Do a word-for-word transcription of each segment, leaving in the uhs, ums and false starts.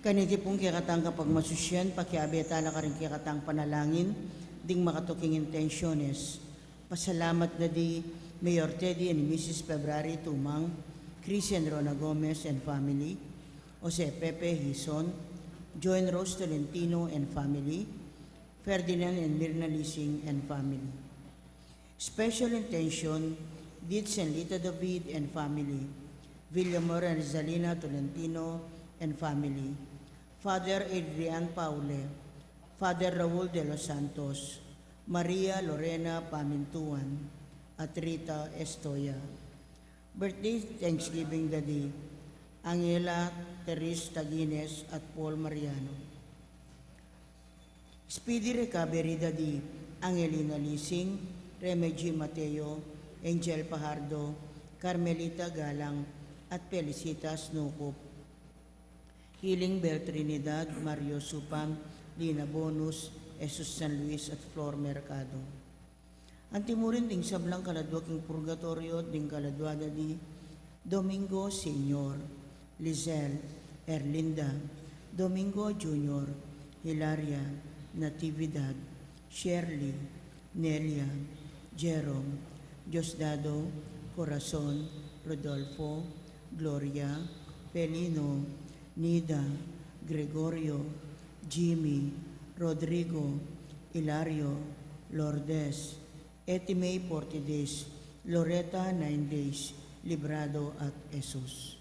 Kaniti pung kekatang kapagmasusyan, pakiabe tala karing kekatang panalangin ding makatuking intensyones. Pasalamat da di Mayor Teddy and Missus February Tumang, Chris and Rona Gomez and family, Jose Pepe Hison, Joan Rose Tolentino and family, Ferdinand and Mirna Lising and family. Special intention, Dits and Lita David and family, Villamor and Rizalina Tolentino and family, Father Adrian Paule, Father Raul de los Santos, Maria Lorena Pamintuan, at Rita Estoya. Birthday Thanksgiving da di Angela Teres Tagines at Paul Mariano. Speedy recovery da di Angelina Lising, Remedy Mateo, Angel Pajardo, Carmelita Galang, at Felicitas Nukup. Healing Bel Trinidad, Mario Supan, Lina Bonus, Jesus San Luis, at Flor Mercado. Anti mu rin ding sablang kaladua king purgatoryo, ding kaladua da di Domingo Senior, Lizelle, Erlinda, Domingo Junior, Hilaria, Natividad, Shirley, Nelia, Jerome, Diosdado, Corazon, Rodolfo, Gloria, Felino, Nida, Gregorio, Jimmy, Rodrigo, Hilario, Lourdes, Eti May, forty days, Loretta, nine days, Librado, at Jesus.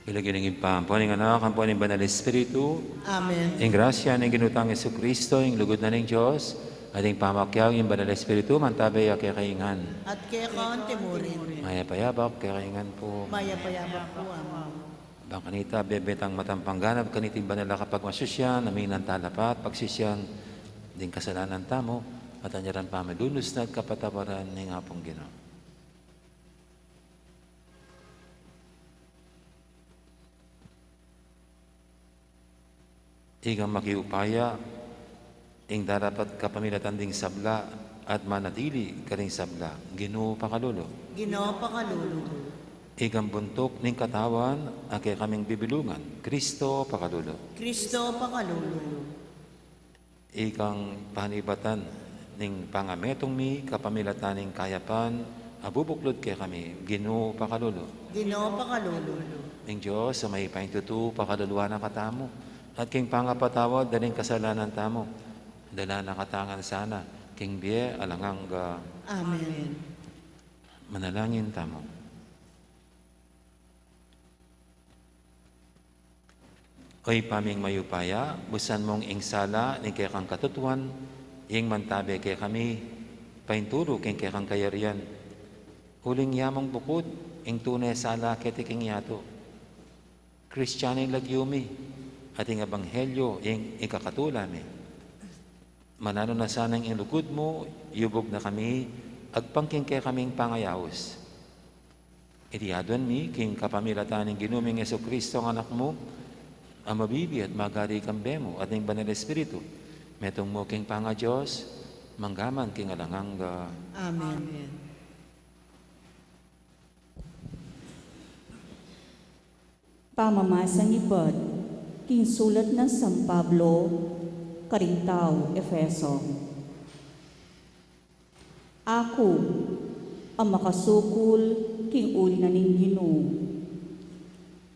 King lagyu ning Ibpa, ampo ning Anak, ampo ning Banal Espiritu. Amen. Ing grasya ning Ginu tang Jesucristo, ing lugud na ning Dios, at ing pamakiabe ning Banal Espiritu, mantabe ya kekayu ngan. At keka mu rin. Mayap a yabak kekayu ngan pu. Mayap a yabak pu, Ama. Bang kanita, bebe tang matampang ganap kaniting banal a kapagmasusian, aminan tala pa at pagsisian ding kasalanan tamu, at anyaran pamilunus na at kapatawaran ning Apung Ginu. Ikang makiupaya, ing darapat kapamilatan ding sabla at manatili karing sabla, Ginu pakalulu. Ginu pakalulu. Ikang buntuk ning katawan a kekaming bibilungan, Kristo pakalulu. Kristo pakalulu. Ikang panibatan ning pangametung mi kapamilatan ning kayapan a bubuklud kekami, Ginu pakalulu. Ginu pakalulu. Ing Dios a mayupayang tutu pakaluluan na katamu, at king pangapatawad da ning kasalanan tamu, dala na katamu ngan sana king bie alang angga. Amen. Manalangin tamu. O Ibpa ming mayupaya, busan mung ing sala ning kekang katutuan ing mantabe kekami, paintulu king kekang kayarian. Uling ya mung bukud ing tune sala keti king yatu. Kristiano ing lagyu mi, at ing ebanghelyo ing ikakatula mi. Mananu na sana ing lugud mu, yubug na kami agpang king kekaming pangayaus. Iti aduan mi king kapamilatan ning Ginu ming Jesucristo a Anak mu, a mabibie at magari kambe mu at ning Banal Espiritu, metung mu king pangaDios, mangga man king alang angga. Amen. Pamamasang ibat king sulat nang San Pablo karing taga Efeso. Aku, a makasukul king uli na ning Ginu,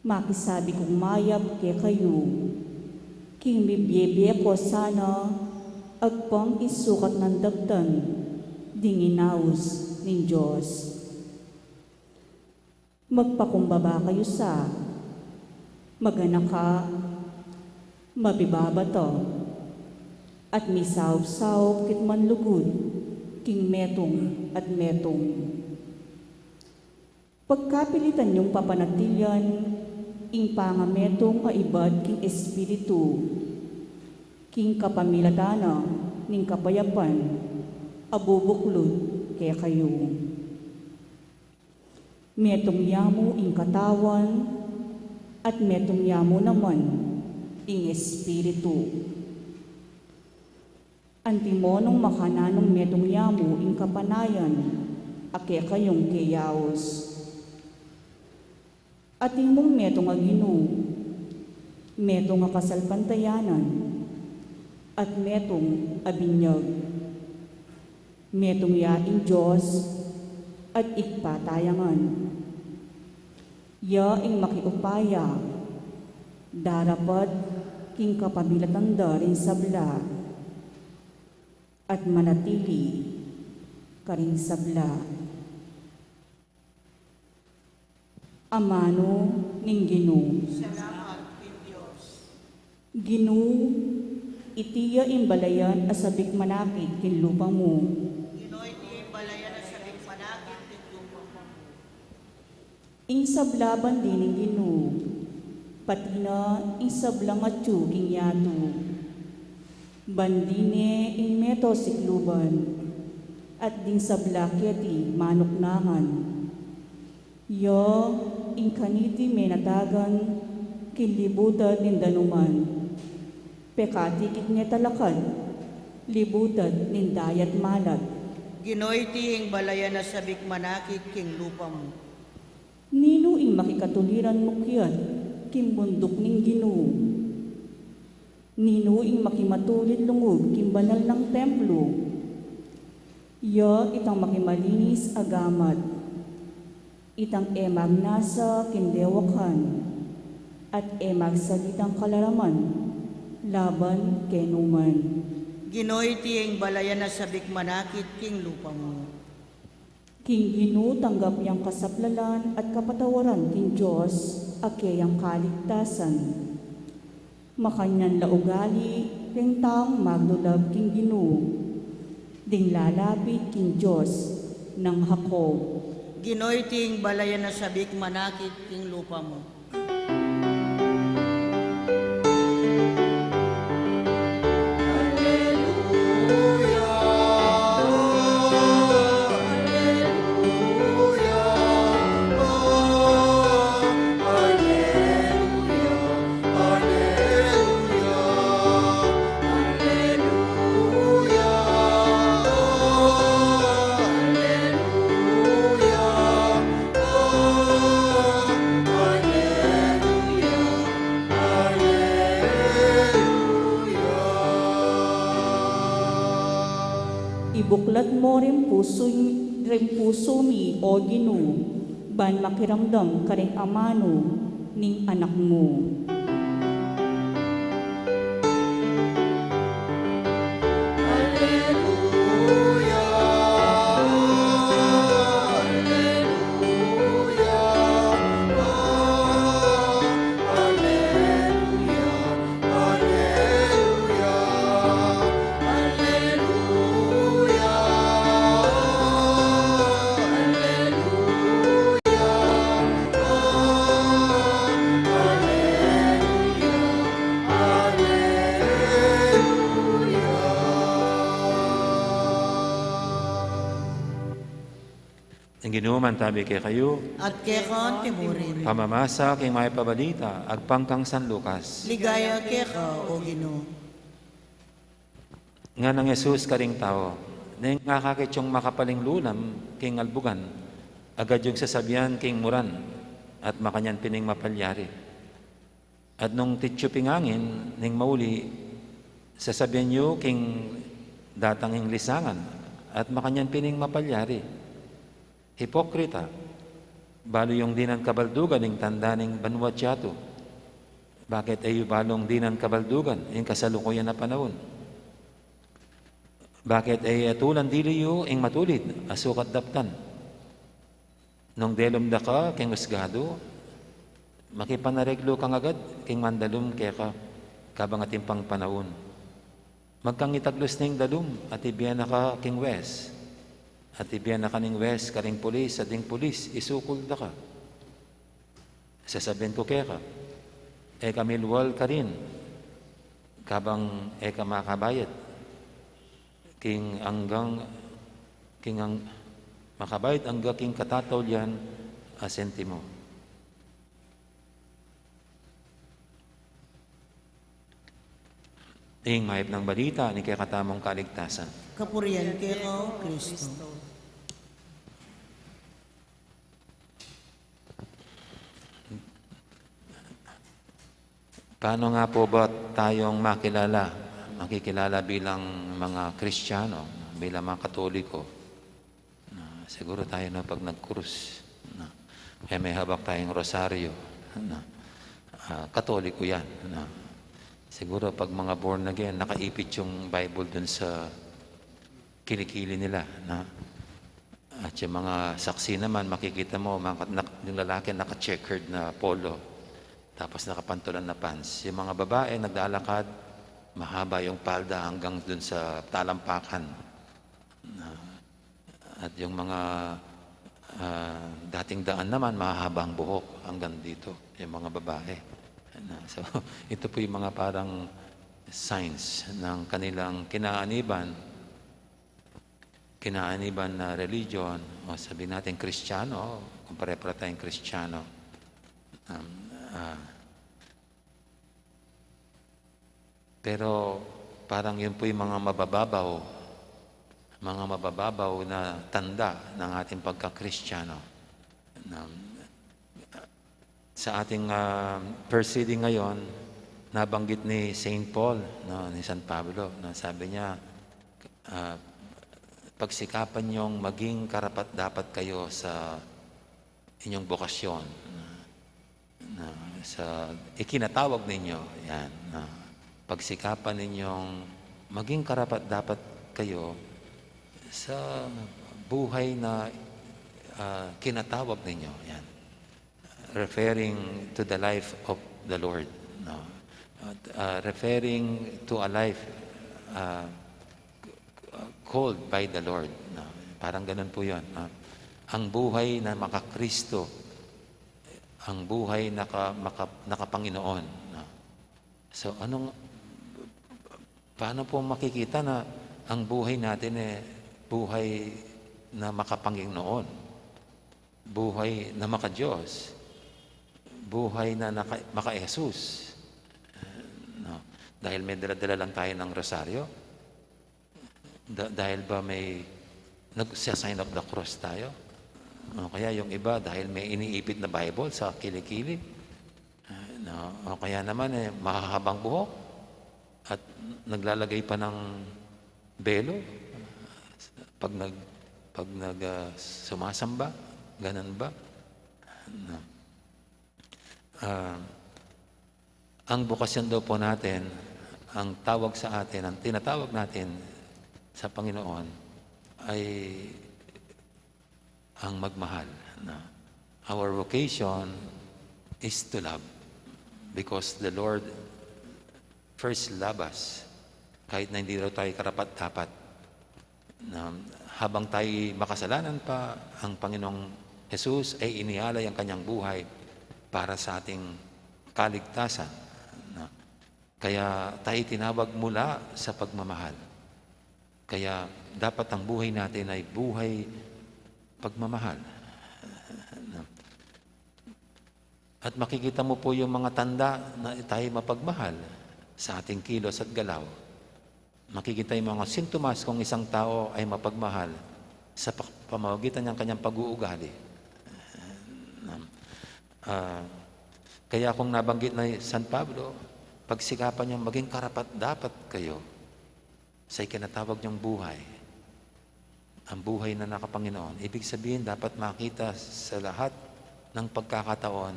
makisabi kung mayap kekayu, king mibie-bie ko sana agpang king sukat nang daptan ding inaus ning Dios. Magpakumbaba kayu sa, maganaka, mabibabata, at misaup-saup kitman lugud king metung at metung. Pagkapilitan yung papanatilian ing pangametung a ibat king Espiritu, king kapamilatan na ning kapayapan a bubuklud kekayu. Metung ya mu ing katawan, at metung ya mu naman ing Espiritu. Antimo nung makananung metung ya mu ing kapanayan a kekayung keyaus. Atin mung metung a Ginu, metung a kasalpantayanan, at metung a binyag. Metung ya ing Dios at Ibpa taya ngan. Ya ing makiupaya, darapat king kapamilatan da ring sabla, at manatili karing sabla. Amanu ning Ginu. Salamat king Dios. Ginu, iti ya ing balayan a sabik manakit king lupa mu. Ginu, iti ya ing balayan a sabik manakit king lupa mu. Ing sabla bandi ning Ginu, pati na ing sablang atyu king yatu. Bandi ne ing meto sikluban, at ding sabla keti manuknangan. Ya ing kaniti menatagan king libutan ning danuman. Pekatikit ne talakad libutan ning dayat malat. Ginu, iti ing balayan a sabik manakit king lupa mu. Ninu ing makikatuliran mukyat king bunduk ning Ginu? Ninu ing makimatulid lungub king banal nang templo? Ya itang makimalinis a gamat, itang e magnasa king dewakan, at e magsalitang kalaraman laban kenu man. Ginu, iti ing balayan a sabik manakit king lupa mu. King Ginu tanggap yang kasaplalan at kapatawaran king Dios a keyang kaligtasan. Makanyan la ugali ring taung maglulab king Ginu, ding lalapit king Dios nang Jacob. Ginu, iti ing balayan a sabik manakit king lupa mu. Ibuklat mo ring pusu, ring pusu mi, O Ginu, ban makiramdam karing amanu ning anak mu. Ing Ginu mantabi kekayu. At keka mu rin. Pamamasa king Mayap a Balita agpang kang San Lucas. Ligaya keka, O Ginu. Nganang Jesus karing tau, neng akakit yung makapaling lulam king albugan, agad yung sasabian king muran, at makanyan pin ing mapalyari. At nung titiup ing angin, neng mauli, sasabian yu king datang ing lisangan, at makanyan pin ing mapalyari. Hipokrita, balu yung dinan kabaldugan ing tanda ning banua't yatu. Bakit e yu balung dinan kabaldugan ing kasalukuyan a panaun? Bakit e atulan dili yu ing matulid a sukat daptan? Nung delum da ka king usgadu, makipanareglu kang agad king mandalum keka kabang atin pang panaun. Magkang itaglus ning dalum at ibie na ka king wes, at ibie na ka ning wes karing pulis, at ding pulis isukul da ka. Sasabian ku keka, e ka milual karin kabang e ka makabayad king anggang, king ang-, makabayad angga king katataulian a sentimo. Ing mayap nang balita ning kekatamung kaligtasan. Kapurian keka, O Kristo. Paano nga po ba tayong makilala, makikilala bilang mga Kristiyano, bilang mga Katoliko? Na, siguro tayo na pag nagkurus, na, eh, may hawak tayong rosaryo, na, ah, Katoliko yan, na. Siguro pag mga born again, nakaipit yung Bible dun sa kilikili nila, na. At yung mga saksi naman, makikita mo, mga, nak-, yung lalaki naka-checkered na polo, tapos nakapantulan na pants. Yung mga babae, naglalakad, mahaba yung palda hanggang dun sa talampakan. Na, at yung mga, ah, dating daan naman, mahahabang buhok hanggang dito, yung mga babae. Na, so, ito po yung mga parang signs ng kanilang kinaaniban, kinaaniban na religion, o sabihin natin Kristiyano, kung pare-pareho tayong Kristiyano. Um, ah, Pero parang yun po yung mga mabababaw, mga mabababaw na tanda ng ating pagka-Kristiyano. Na, sa ating, ah, first reading ngayon, nabanggit ni Saint Paul, no, ni San Pablo, no, sabi niya, ah, "Pagsikapan niyong maging karapat-dapat kayo sa inyong bokasyon." Na, sa ikinatawag ninyo, yan, na pagsikapan ninyong maging karapat-dapat kayo sa buhay na ah, kinatawag ninyo. Yan. Referring to the life of the Lord. No? At, ah, referring to a life, ah, called by the Lord. No? Parang ganun po yun. No? Ang buhay na makakristo, ang buhay na ka-, maka-, nakapanginoon. No? So, anong, paano po makikita na ang buhay natin, eh, buhay na makapanginoon, buhay na maka-Diyos, buhay na naka-, maka-Jesus? No? Dahil may dala-dala lang tayo ng rosaryo? Da-, dahil ba may nagsa-sign of the cross tayo? O kaya yung iba, dahil may iniipit na Bible sa kilikili? Ah, no? O kaya naman, eh, mahahabang buhok at naglalagay pa ng belo pag nag-, pag nag-, ah, sumasamba? Ganun ba? No? Ah, ang bukasyon daw po natin, ang tawag sa atin, ang tinatawag natin sa Panginoon ay ang magmahal. No? Our vocation is to love, because the Lord first love us, kahit na hindi daw tayo karapat-dapat. Na habang tayo makasalanan pa, ang Panginoong Jesus ay inialay ang kanyang buhay para sa ating kaligtasan. No? Kaya tayo tinawag mula sa pagmamahal. Kaya dapat ang buhay natin ay buhay pagmamahal. At makikita mo po yung mga tanda na tayo mapagmahal sa ating kilos at galaw. Makikita yung mga sintomas kung isang tao ay mapagmahal sa pa-, pamamagitan ng kanyang pag-uugali. Ah, kaya kung nabanggit na San Pablo, pagsikapan niya maging karapat-dapat kayo sa ikinatawag niyong buhay, ang buhay na nakapanginoon. Ibig sabihin, dapat makita sa lahat ng pagkakataon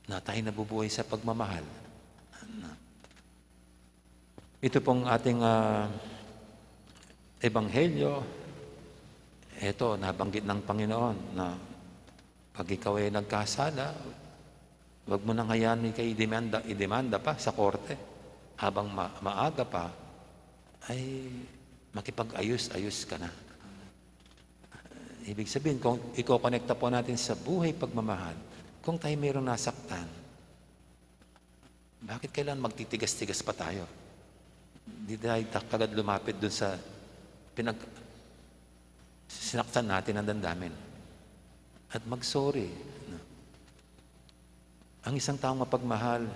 na tayo nabubuhay sa pagmamahal. Ito pong ating, ah, ebanghelyo, eto, nabanggit ng Panginoon na pag ikaw ay nagkasala, wag mo nang hayaan ika'y idemanda, idemanda pa sa korte habang ma-, maaga pa, ay makipag-ayos-ayos ka na. Ibig sabihin, kung ikokonekta po natin sa buhay pagmamahal, kung tayo mayroong nasaktan, bakit kailangan magtitigas-tigas pa tayo? Di tayo ta-, kagad lumapit dun sa pinag-, sinaktan natin ng damdamin. At mag-sorry. Ang isang taong mapagmahal,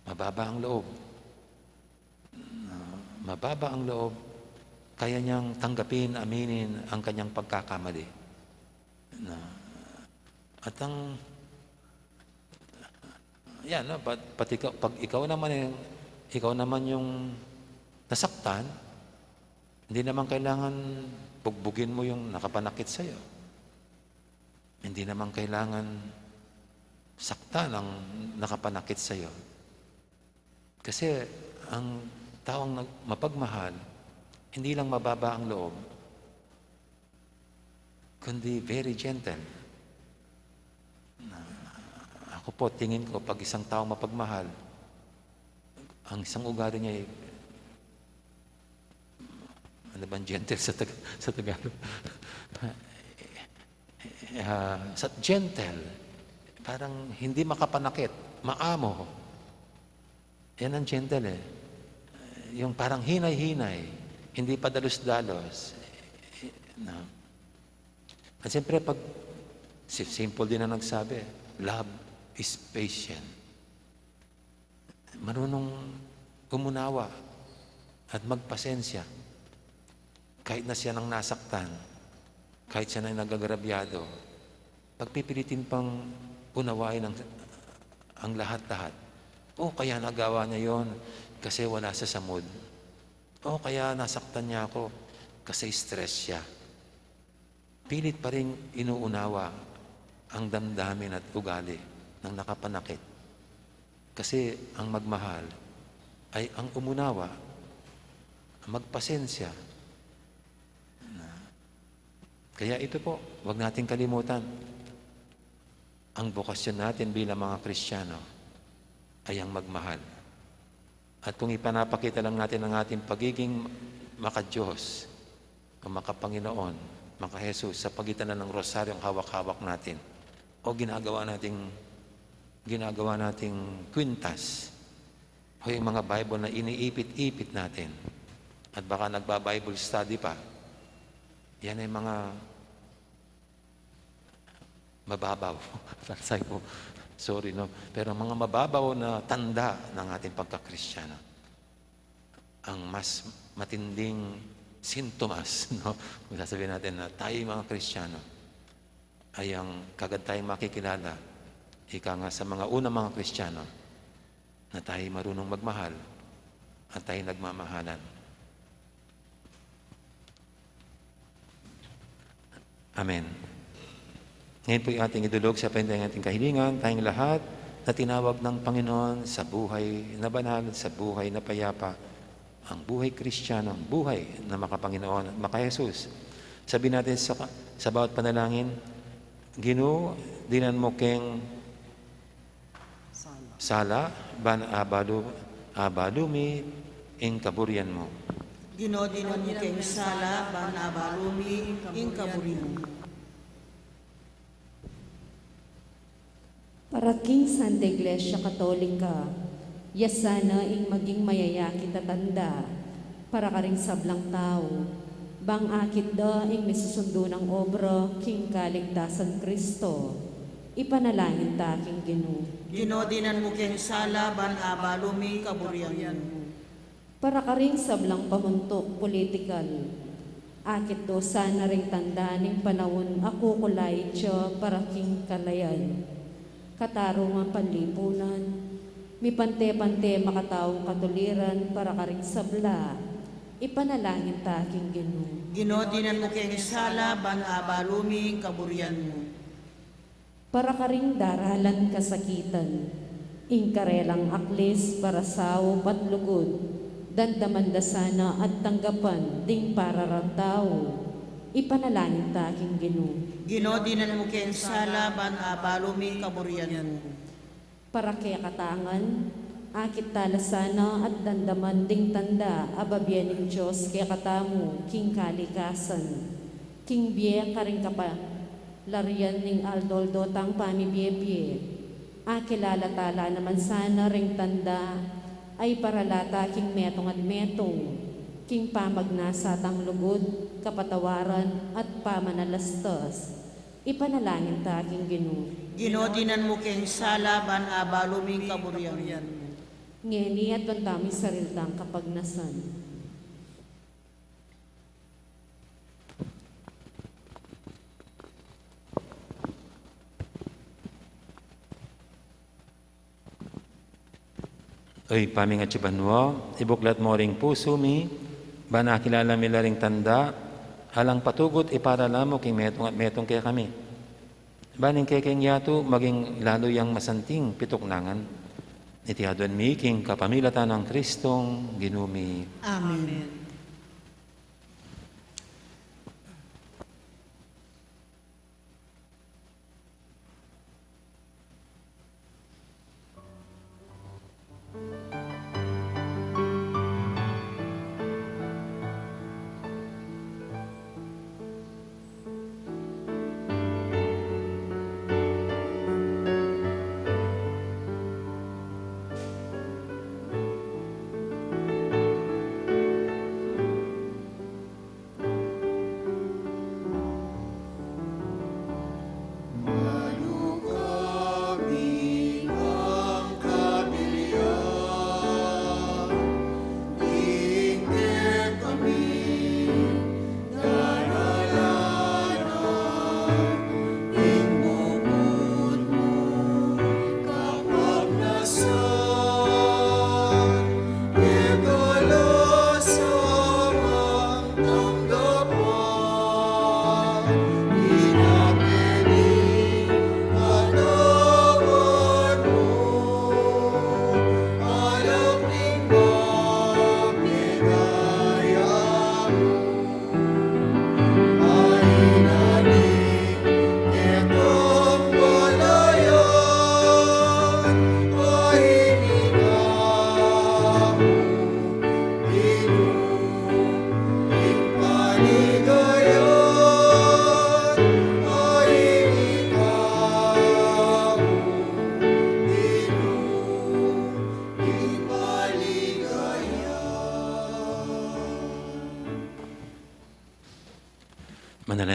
mababa ang loob. Na mababa ang loob, kaya niyang tanggapin, aminin ang kanyang pagkakamali. Na, at ang, yan, no? Pat-, pati ka, pag ikaw naman yung, ikaw naman yung nasaktan, hindi naman kailangan bugbugin mo yung nakapanakit sa'yo. Hindi naman kailangan saktan ang nakapanakit sa'yo. Kasi ang taong nag-, mapagmahal, hindi lang mababa ang loob, kundi very gentle. Na, ako po, tingin ko, pag isang tao mapagmahal, ang isang ugali niya ay, ano bang gentle sa Tag-, sa Tagalog? Ah, sa gentle, parang hindi makapanakit, maamo. Yan ang gentle eh. Yung parang hinay-hinay, hindi padalos-dalos. Na, at siyempre, pag si-, simple din ang nagsabi, "Love is patient." Marunong umunawa at magpasensya. Kahit na siya nang nasaktan, kahit siya na nagagrabyado, pagpipilitin pang unawain ang, ang lahat-lahat. O kaya nagawa niya yon kasi wala siya sa mood. O kaya nasaktan niya ako kasi stress siya. Pilit pa ring inuunawa ang damdamin at ugali ng nakapanakit. Kasi ang magmahal ay ang umunawa, ang magpasensya. Na, Kaya ito po, huwag nating kalimutan. Ang bokasyon natin bilang mga Kristiyano ay ang magmahal. At kung ipanapakita lang natin ang ating pagiging maka-Diyos o maka-Panginoon, maka-Jesus sa pagitan na ng rosaryong hawak-hawak natin o ginagawa nating, ginagawa nating kwintas o yung mga Bible na iniipit-ipit natin at baka nagba-Bible study pa, yan ay mga mababaw. Para sa ko, sorry, no? Pero mga mababaw na tanda ng ating pagkakristyano. Ang mas matinding sintomas, no? Kung sasabihin natin na tayo mga Kristiyano, ay ang kagad tayong makikilala, ika nga sa mga unang mga Kristiyano, na tayo marunong magmahal at tayo nagmamahalan. Amen. Ngayon po'y ating idulog sa pantay ng ating kahilingan, tayong lahat na tinawag ng Panginoon sa buhay na banal, sa buhay na payapa, ang buhay Kristiyano, ang buhay na maka-Panginoon at maka-Jesus. Sabihin natin sa, sa bawat panalangin, Ginu, dinan mu keng sala, ban abalu, abalu mi ing kaburian mu. Ginu, dinan mu keng sala, ban abalu mi ing kaburian mu. Para king Santa Iglesia Katolika, ya sana ing maging mayayakit a tanda para karing sablang tau, bang akit da ing misusundu nang obra king kaligtasan Kristo. Ipanalangin ta king Ginu. Ginu, dinan mu keng sala, ban abalu mi ing kaburian mu. Para karing sablang pamuntuk politikal, akit do sana ring tanda ning panaun a kukulait ya para king kalayan. Katarungan panlipunan, mipante-pante makataung katuliran para karing sabla, ipanalangin ta king Ginu. Ginu, dinan mu keng sala, ban abalu mi ing kaburian mu. Para karing daralan kasakitan, ing karelang aklis para saup at lugud, damdaman da sana at tanggapan ding pararang tau, ipanalangin ta king Ginu. Ginu, dinan mu keng sala, ban abalu mi ing kaburian mu. Para kekatang ngan, akit tala sana at damdaman ding tanda a babie ning Dios kekatamu king kalikasan, king bie karing kapalarian ning aldo-aldo tang pamibie-bie. Akilala tala naman sana ring tanda a iparala ta king metung at metung, king pamagnasa tang lugud, kapatawaran at pamanalastas. Ipanalangin ta king Ginu. Ginu, dinan mu keng sala, ban abalu mi ing kaburian mu. Ngeni aduan tamu ing sarili tang kapagnasan. Oy Ibpa mi, atsu ka banua, ibuklat mu ring pusu mi, ban akilala mi la ring tanda a alang patugut iparala mu king metung at metung kekami. Ban ing kekeng yatu maging lalu yang masanting pituknangan. Iti aduan mi king kapamilatan nang Kristong Ginu mi. Amen.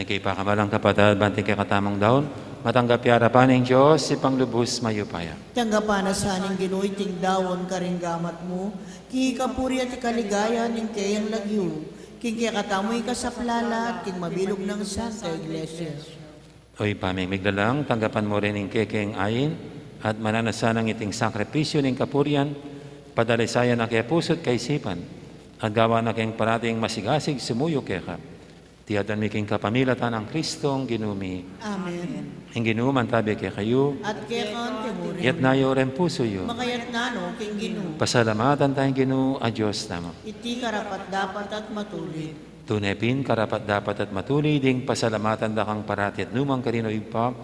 Kaya pakamalan, kapatad, ban iting kekatamung daun matanggap ya arapan ning Dios, Ibpang lubus mayupaya. Tanggapan na sa ning Ginu iting daun karing gamat mu, king kapurian at kaligayan ning keyang lagyu, king kekatamung ikasaplala at king mabilug nang Santa Iglesia. O Ibpa ming miglalang, tanggapan mu rin ing kekeng ain at mananasanang iting sakripisyu ning kapurian, padalisayan na kaya pusu't kaisipan, at gawan na keng parating masigasig sumuyu keka. Iti adwan mi king kapamilatan nang Kristong Ginu mi. Amen. Ing Ginu mantabi kekayu. At keka mu rin. Itas yu ring pusu yu. Makatas no king Ginu. Pasalamatan taya ing Ginu a Dios tamu. Iti karapat-dapat at matulid. Tune pin karapat-dapat at matulid ing pasalamatan da kang parati at nukarin man, o Ibpa,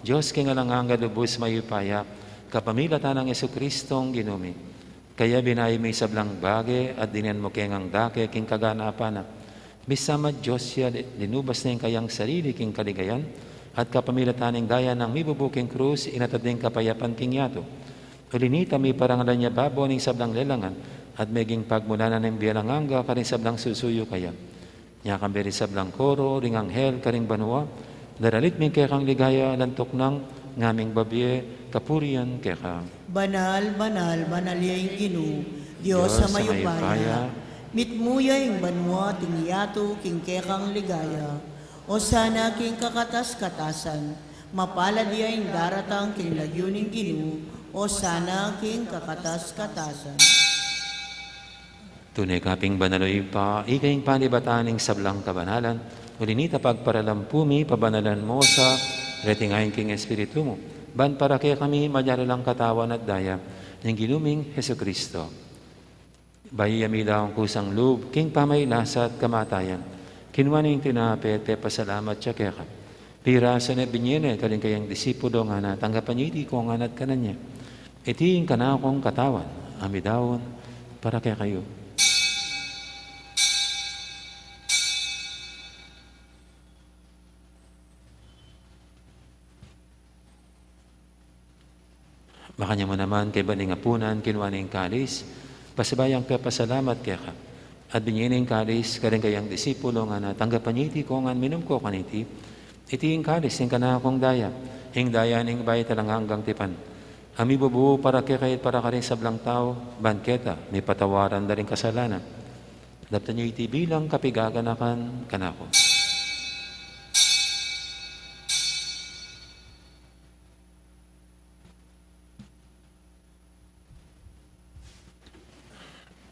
Dios king alang angga, lubus mayupaya, kapamilatan nang Jesukristong Ginu mi. Kaya binayu mu ing sablang bage at dinan mu keng dake king kaganapan na. Misamang Dios ya, linubas na ing kayang sarili king kaligayan, at kapamilatan ning daya nang mibubu king krus, inatad ne ing kapayapan king yatu. Uli na nita, miparangalan ya babo ning sablang lelangan, at meging pagmulan na ning bie alang angga karing sablang susuyu kaya. Nya kambe ring sablang koro ring anghel karing banua, daralit mi ing kekang ligaya, lantuk nang ngaming babie kapurian keka. Banal, banal, banal ya ing Ginu, Dios a mayupaya. Mitmu ya ing banua at ing yatu king kekang ligaya. Osana king kakatas-katasan. Mapalad ya ing daratang king lagyu ning Ginu. Osana king kakatas-katasan. Tune ka pin banal, o Ibpa, ika ing panibatan ning sablang kabanalan. Uli na nita, pagparalampu mi, pabanalan mu sa reting ain king Espiritu mu, ban para kekami malyari lang katawan at daya ning Ginu ming Jesukristo. Bayu ya midaun kusang lub king pamagkasakit at kamatayan, kinua ne ing tinape, pepasalamat ya keka. Pirasu ne, binie ne karing kayang disipulo, ngana, tanggapan ye iti kongan at kanan ye. Iti ing kanakung katawan a midaun para kekayu. Makanyan mu naman, kaybat ning apunan, kinua ne ing kalis, pasibayu yang pepasalamat keka, at binie ne ing kalis karing kayang disipulo, ngana, tanggapan ye iti kongan, minum ko kaniti. Iti ing kalis ning kanakung daya, ing daya ning bayu at alang anggang tipan, a mibubu para kekayu at para karing sablang tau, ban keta mipatawaran da ring kasalanan. Daptan ye iti bilang kapaganakan kanaku.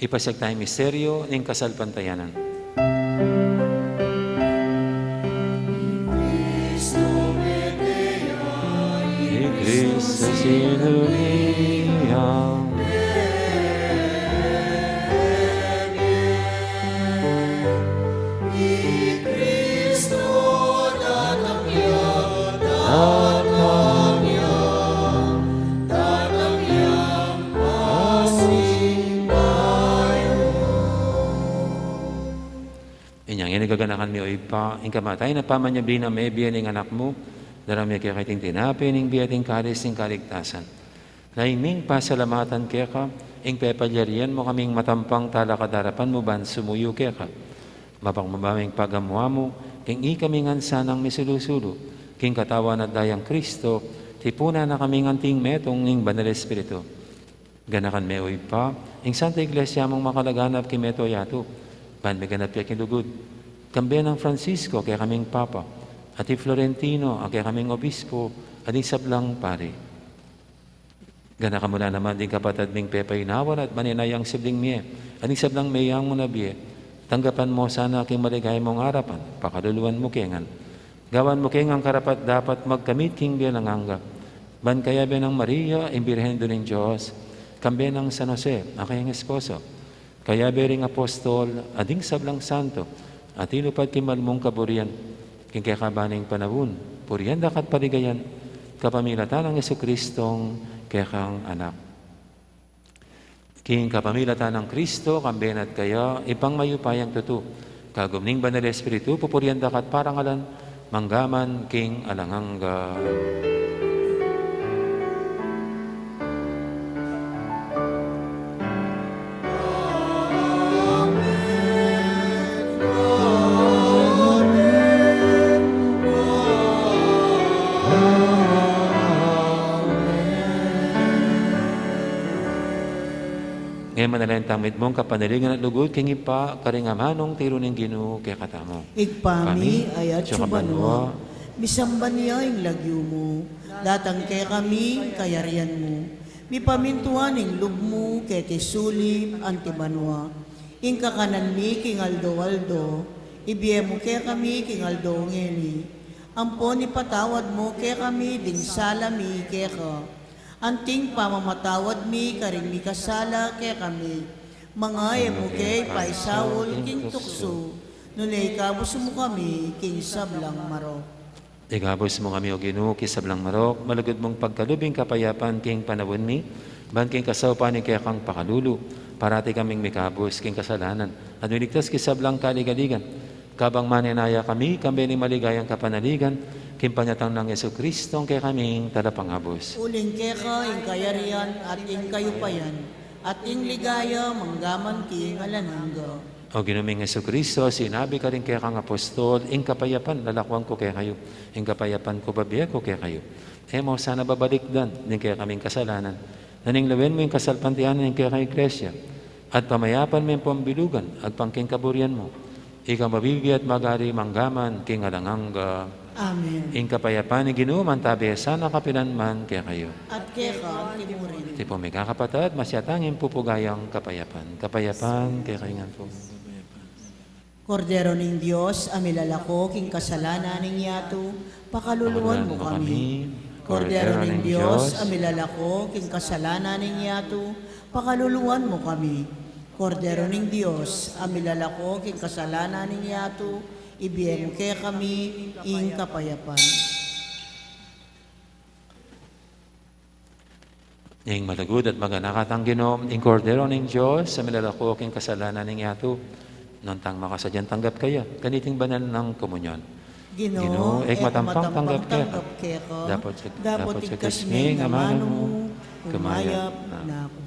Ipasiag taya ing misteryu ning kasalpantayanan. I Kristu sinulian. I Kristu datang ya, datang ya, datang ya, pasibayu. Inya ngeni gaganakan mi, o Ibpa, ing kamatayan at pamanyubli nang mebie ning Anak mu, daraun mi keka iting tinape ning bie at ing kalis ning kaligtasan. Lalu ming pasalamatan keka, ing pepalyarian mu kaming matampang talakad king arapan mu ban sumuyu keka. Mapagmabaming pagamu-amu, king ikami ngan sanang misulu-sulu king katawan at dayang Kristu, tipunan na kaming anting metung ning Banal Espiritu. Ganakan me, o Ibpa, ing Santa Iglesia mung makalaganap king mabilug a yatu, ban miganap ya king lugud, kambe nang Francisco a kekaming Papa, at i Florentino a kekaming Obispo, at ding sablang pari. Ganakan mu la naman ding kapatad ming pepainawa la at manenayang sibling mie, at ding sablang meyang mu na bie, tanggapan mu sana king maligaya mung arapan, pakaluluan mu ke ngan. Gawan mu ke ngan karapat-dapat magkamit king bie alang angga. Ban kayabe nang Maria, ing Birhen Indu ning Dios, kambe nang San Jose, a kayang esposo, kayabe ring apostol, at ding sablang santo, a tinupad king mal mung kaburian, king kekaban ning panaun, purian da ka at paligayan, kapamilatan nang Jesukristong kekang Anak. King kapamilatan nang Kristu, kambe na at kaya, Ibpang mayupayang tutu, kagum ning Banal Espiritu, pupurian da ka at parangalan, mangga man king alang angga. E manalangin tamu mitmung kapanaligan at lugud king Ibpa, karing amanung tiru ning Ginu kekatamu. Ibpa mi, atsu ka banua, misamban ya ing lagyu mu, datang kekami ing kayarian mu, mipamintuan ing lub mu keti sulip anti banua. Ing kakanan mi king aldo-aldo ibie mu kekami king aldo ngeni. Ampon ipatawad mu kekami ding sala mi keka, anting pamamatawad mi karing mikasala kekami. Manga e mu ke ipaisaul king tuksu, nune ikabus mu kami king sablang marok. Ikabus mu kami, O Ginu, king sablang marok, malugud mung pagkalub ing kapayapan king panaun mi, ban king kasaupan ning kekang pakalulu, parati kaming mikabus king kasalanan, at miligtas king sablang kaligaligan. Kabang manenaya kami, kambe ning maligayang kapanaligan, king panyatang nang Jesucristo, ing kekaming Talapangabus. Uling keka ing kayarian at ing kayupayan, at ing ligaya manggaman king alang angga. O Ginu ming Jesucristo, sinabi karing kekang apostol, ing kapayapan lalakuan ku kekayu, ing kapayapan ku bibie ku kekayu. E mu sana babalikdan ding kekaming kasalanan, nune lawen mu ing kasalpantayanan ning kekang Iglesia, at pamayapan me ing pambilugan agpang king kaburian mu. Ika mabibie at mag-ari manggaman king alang angga. Amen. Ing kapayapan ning Ginu mantabe sana kapilan man kekayu. At keka mu rin. Iti pu, mikakapatad, masyatang ing pupugayang kapayapan. Kapayapan kekayu ngan pu. Kordero ning Dios, a milalako king kasalanan ning yatu, pakaluluan mu kami. Kordero ning Dios, a milalako king kasalanan ning yatu, pakaluluan mu kami. Kordero ning Dios, a milalako king kasalanan ning yatu, ibie mu kekami ing kapayapan. Ing malugud at maganaka tang Ginu, ing Kordero ning Dios, a milalako king kasalanan ning yatu, nuan tang makasadyang tanggap kaya kaniting banal nang komunyon. Ginu, e ku matampang tanggap keka. Dapot sa, dapot sa igkas me ing amanu mu, kumayap na ku.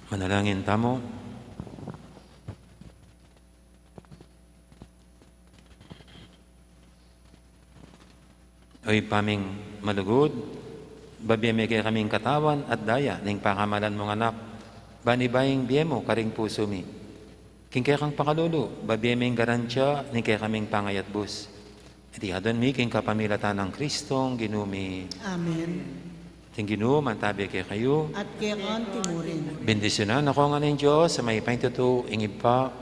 Manalangin tamu. O Ibpa ming malugud, babie me kekaming katawan at daya ning pakamalan mung Anak, ban iba ing bie mu karing pusu mi. King kekang pakalulu, babie me ing garantiya ning kekaming pangayatbus. Iti adwan mi king kapamilatan nang Kristong Ginu mi. Amen. Ing Ginu mantabi kekayu. At keka mu rin. Bendisyunan na kayu ngan ning Dios a mayupaya king tutu, ing Ibpa,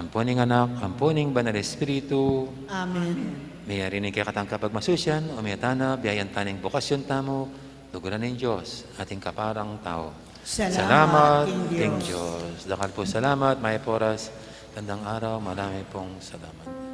ampo ning Anak, ampo ning Banal Espiritu. Amen. Meyari ne ing kekatang kapagmasusian, o meta na, biayan ta ning bukasyon tamu, luguran ning Dios, ating kaparang tau. Salamat king Dios. Dakal pung salamat, mayap a oras, gandang araw, marami pong salamat.